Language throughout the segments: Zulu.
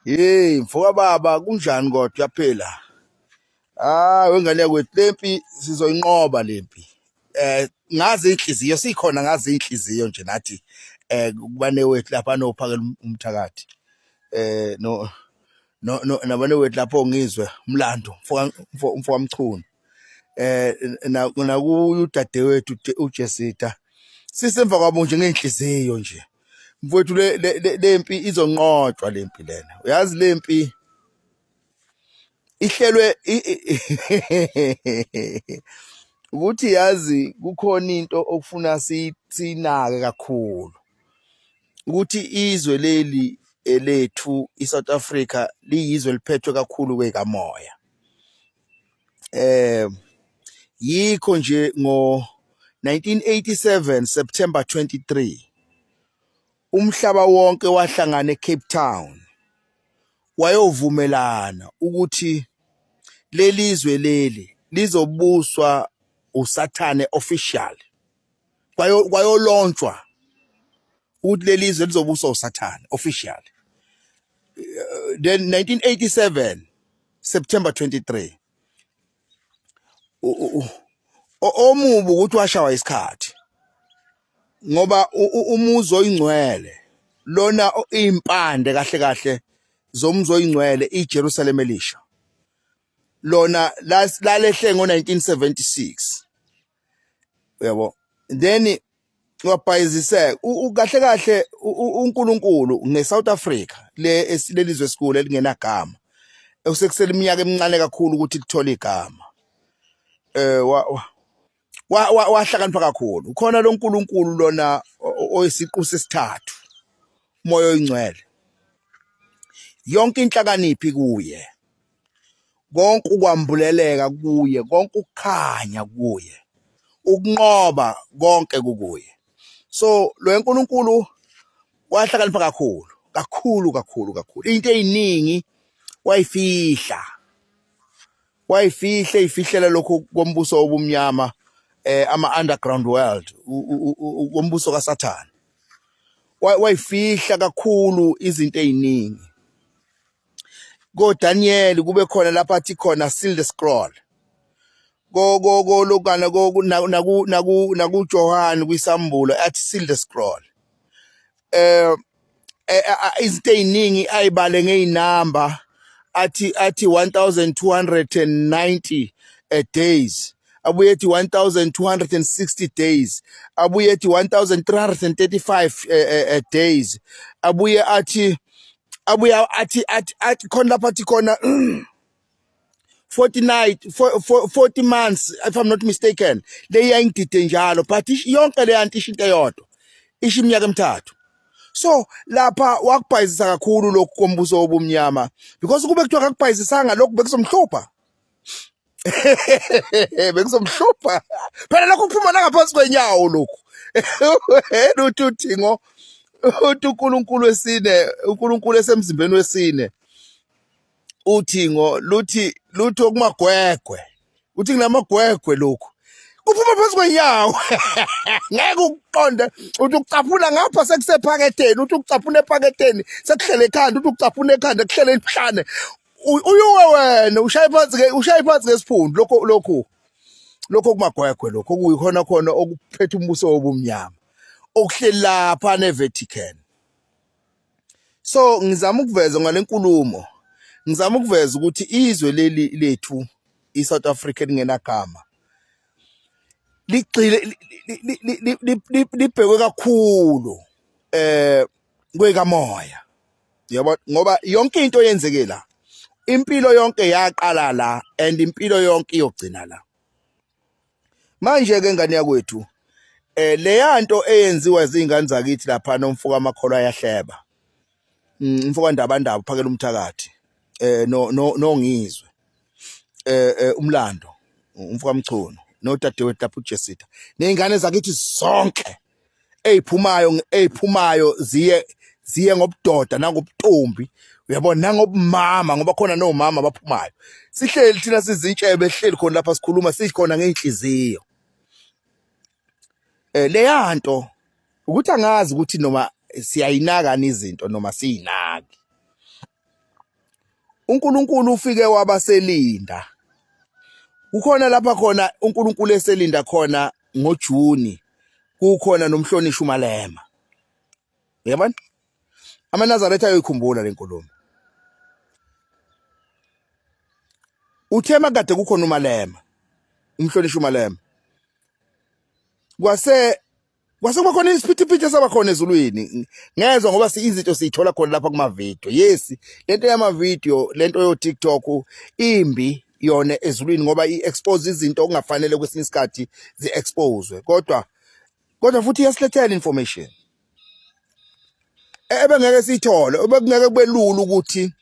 Hey mfoka baba kunjani kodwa uyaphila? Ah wengane yakwethu lempi sizoyinqoba lempi. Eh ngazi inhliziyo sikhona ngazi inhliziyo nje nathi eh kubane wethu lapha nophakela umthakathi. Eh no no nabane wethu lapho ngizwe umlando mfoka mfoka Mchunu. Eh nakuye udadewethu uJesita. Sisemva kwabo nje ngenhliziyo nje. Mfowethu le lempi izonqotshwa lempi lena. Uyazi lempi ihlelwe ukuthi yazi kukhona into okufuna siyinake kakhulu ukuthi izwe leli elethu iSouth Africa liyizwe liphethwe kakhulu kwekamoya. Eh yikho nje ngo 1987 September 23 umhlaba wonke wahlangana eCape Town wayovumelana ukuthi lelizwe leli lizobuswa uSathane official kwayolontshwa ukuthi lelizwe lizobuswa uSathane official. Then 1987 September 23 omubi ukuthi washawa isikhathi ngoba umuzi oyingcwele lona impande kahle kahle zomuzi oyingcwele iJerusalem elisha lona lalehle ngo-1976 uyabo. Then wabhayiziseka kahle kahle uNkulunkulu ngeSouth Africa le lelizwe esikhulu elingenagama okusekusele iminyaka emincane kakhulu ukuthi lithole igama. Eh wahlakanipha kakhulu khona lo nkulunkulu lona oyisiqu sesithathu, umoya oyingcwele, yonke inhlakaniphi kuye, konke ukwambuleleka kuye, konke ukukhanya kuye, ukunqoba konke kukuye. So lo nkulunkulu wahlakanipha kakhulu kakhulu kakhulu kakhulu, into eziningi wayifihla, wayifihla ifihlela lokhu kombuso obumnyama, ama underground world kombuso kaSathane. Wayifihla kakhulu izinto eziningi. Ko Daniel kube khona lapha athi khona seal the scroll, ko ko ko lokana ko naku naku naku Johan kwisambulo athi seal the scroll. Eh izinto eziningi ayibale ngeinamba, athi 1290 days, abuye ethi 1260 days, abuye ethi 1335 days, abuye athi abuye athi athi khona lapha athi khona 49 40 months, if I'm not mistaken. Le yayingidide njalo, but yonke le yanto isho into eyodwa, isho iminyaka emithathu. So lapha wakubhayizisa kakhulu lokhu kombuso wobumnyama, because kube kuthiwa akakubhayizisanga lokhu bekuzomhlupha, bekuzomhlupha phela lokhu kuphuma nangaphansi kwenyawo lokhu. Uthi uthingo uthi uNkulunkulu wesine, uNkulunkulu esemzimbeni wesine, uthingo luthi lutho kumagwegwe, uthi kunamagwegwe, lokhu kuphuma phansi kwenyawo, ngeke ukuqonde. Uthi ukucaphuna ngapha sekusephaketheni, uthi ukucaphuna ephaketheni sekuhlele ekhanda, uthi ukucaphuna ekhanda kuhlele emhlane. Uyuwe wena ushaye phansi ke, ushaye phansi ngesiphundu lokho kumagwegwe, lokho okuyikhona khona okuphethe umbuso wobumnyama okuhleli lapha neVatican. So ngizama ukuveza ngalenkulumo, ngizama ukuveza ukuthi izwe leli lethu iSouth Africa lingenagama ligxile libhekwe kakhulu kwekamoya, yabo, ngoba yonke into yenzeke la, impilo yonke yaqala la and impilo yonke iyogcina la. Manje ke ngane yakwethu, leyanto eyenziwa izingane zakithi lapha nomfuka amakholwa ayahleba, umfuka ndabandaba phakela umthakathi, no nongizwe umlando umfuka Mchunu nodadewethu lapha uJesita nezingane zakithi zonke eyiphumayo ziye ngobudoda nangobutombi, uyabona, nangobumama, ngoba khona nomama abaphumayo. Sihleli thina sizintshebe, sihleli khona lapha sikhuluma sikhona ngeinhliziyo. Leyanto ukuthi angazi ukuthi noma siyayinaka izinto noma siyinaki. uNkulunkulu ufike wabaselinda. Kukhona lapha khona uNkulunkulu eselinda khona ngoJuni, kukhona nomhlonishwa uMalema. Uyabona? AmaNazaretha ayoyikhumbula le nkulumo. Uthe makade kukhona uMalema, umhlonishwa uMalema. Kwase kwase kuba khona isiphithiphithi esaba khona ezulwini. Ngezwa ngoba izinto siyithola khona lapha kuma video. Yes, lento yama video, lento yo TikTok imbi yona ezulwini ngoba i-expose izinto okungafanele kwesinye isikhathi zi-expose. Kodwa futhi iyasilethela information ebengeke siyithole, ebekungeke kube lula ukuthi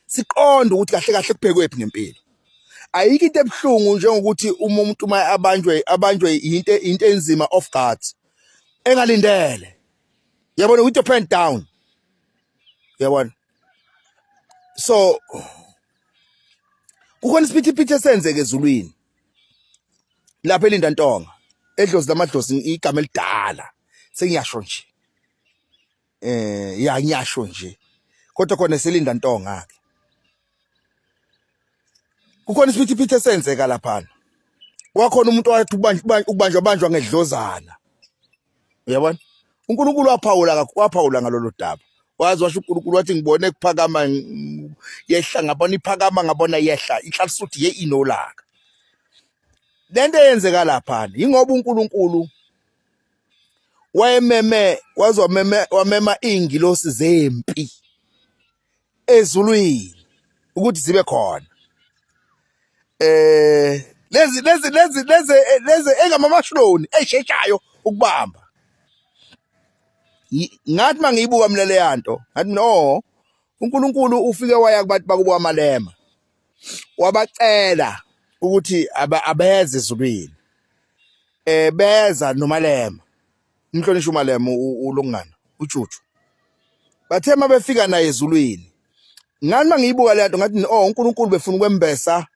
siqonde ukuthi kahle kahle kubhekwephi ngempilo. Ayikho into ebuhlungu njengokuthi uma umuntu uma abanjwe into enzima off guard engalindele, yabona, with your pen down, yabona. So kukhona isiphithiphithi esenzeke ezulwini lapha elinda ntonga edlozi lamadlozi, igama elidala, sengiyasho nje, ya, ngiyasho nje, kodwa khona selinda ntonga ke kukhona isiphithiphithi esenzeka laphana. Kwakhona umuntu wathi ukubanjwa banjwa ngedlozana, uyabona. uNkulunkulu waphawula, waphawula ngalolu daba, wazi washo uNkulunkulu wathi ngibone kuphakama yehla, ngabona iphakama, ngabona yehla, inhlalisuthi ye inolaka. Lento eyenzeka lapha ingoba uNkulunkulu wayememe, waze wameme, wamema izingilosi zempi ezulwini ukuthi zibe khona, lezi engamamashiloni esheshayo ukubamba. Ngathi mangiyibuka mina le yanto, ngathi mina, oh, uNkulunkulu ufike waya kubantu bakubo amalema, wabacela ukuthi abeze ezulwini, beza noMalema, umhlonishwa uMalema, ulungana uJuju. Bathe mabefika naye ezulwini, ngani mangiyibuka le nto, ngathi, oh, uNkulunkulu befuna ukwembesa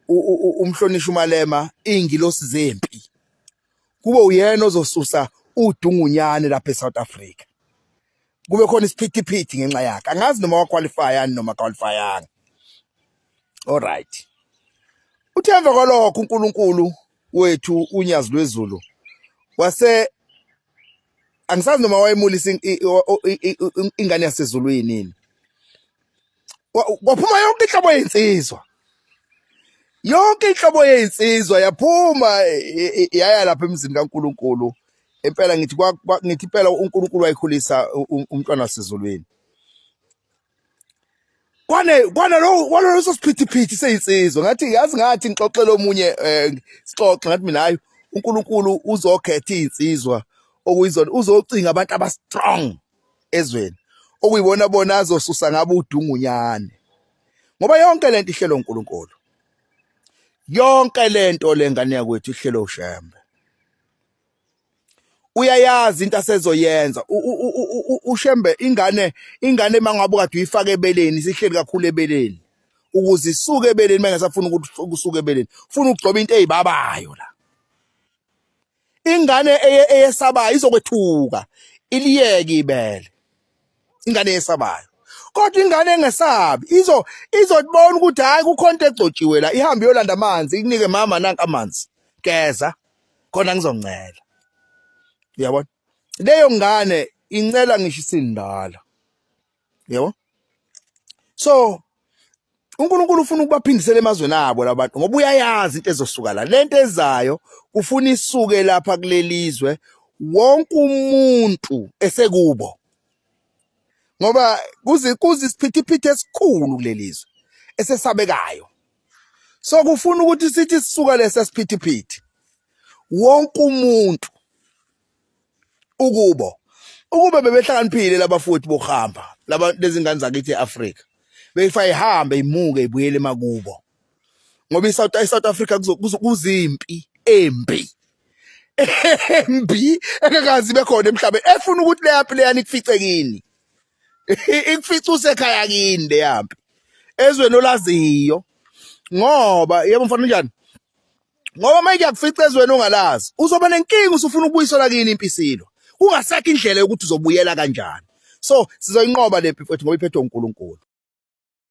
umhlonishwa uMalema ingilosi zempi, kube uyena ozosusa udungunyane lapha eSouth Africa, kube khona isiphithiphithi ngenxa yakhe. Angazi noma waqualify yani noma qualifyanga. Alright, uthe emva kwalokho uNkulunkulu wethu uNyazi lwezulu wase, angisazi noma wayemulisa ingane yasezulwini yini, kwaphuma yonke inhlobo yezinsizwa, yonke inhlobo yezinsizwa yaphuma yaya lapha emzini kaNkulunkulu. Impela ngithi, ngithi impela uNkulunkulu wayikhulisa umntwana wasezulwini. Kwane lo kwaleso siphithiphithi seyinsizwa, ngathi yazi, ngathi ngixoxele omunye, sixoxe, ngathi mina, hayi, uNkulunkulu uzokhetha izinsizwa okuyizona, uzocinga abantu aba strong ezweni okuyibona bona azosusa ngabo udungunyane, ngoba yonke lento ihlelo uNkulunkulu, yonke lento lengane yakwethu ihlelo uShembe. Uyayazi into asezoyenza uShembe. Ingane mangabe kade uyifaka ebeleni, sihleli kakhulu ebeleni, ukuze isuke ebeleni mengasafuna ukuthi ukusuka ebeleni, ufuna ukugcoba into ezibabayo la. Ingane eyesabayo izokwethuka iliyeke ibele, ingane eyesabayo. Kodwa ingane engesabi izobona ukuthi hayi, kukhona into egcotshiwe la, ihambe iyolanda amanzi, ikunike, mama, nanka amanzi, geza khona ngizoncela. Uyabona, leyo ngane incela ngisho isindala, yabo. So uNkulunkulu ufuna ukubaphindisela emazweni abo labantu, ngoba uyayazi into ezosuka la. Lento ezayo ufuna isuke lapha kulelizwe, wonke umuntu esekubo, ngoba kuze isiphithiphithi esikhulu kulelizwe esesabekayo. So kufuna ukuthi sithi sisuka lesa siphithiphithi, wonke umuntu ukubo. Ukube bebehlakaniphile labafuthi bokuhamba laba, lezi ngane zakithi eAfrika, beyifa ihambe imuke ibuyele emakubo, ngoba iSouth Africa kuzimpi embi embi engakazi bekhona emhlabeni, efuna ukuthi leyampi leyani ikufice kini, ikufice usekhaya kini leyampi, ezweni olaziyo. Ngoba yebo mfana, unjani? Ngoba uma kuyakufica ezweni ongalazi, uzoba nenkinga usufuna ukubuyiselwa kini impisilo, kungasekho indlela yokuthi uzobuyela kanjani. So sizoyinqoba le mpi, mfowethu, ngoba iphethwe uNkulunkulu.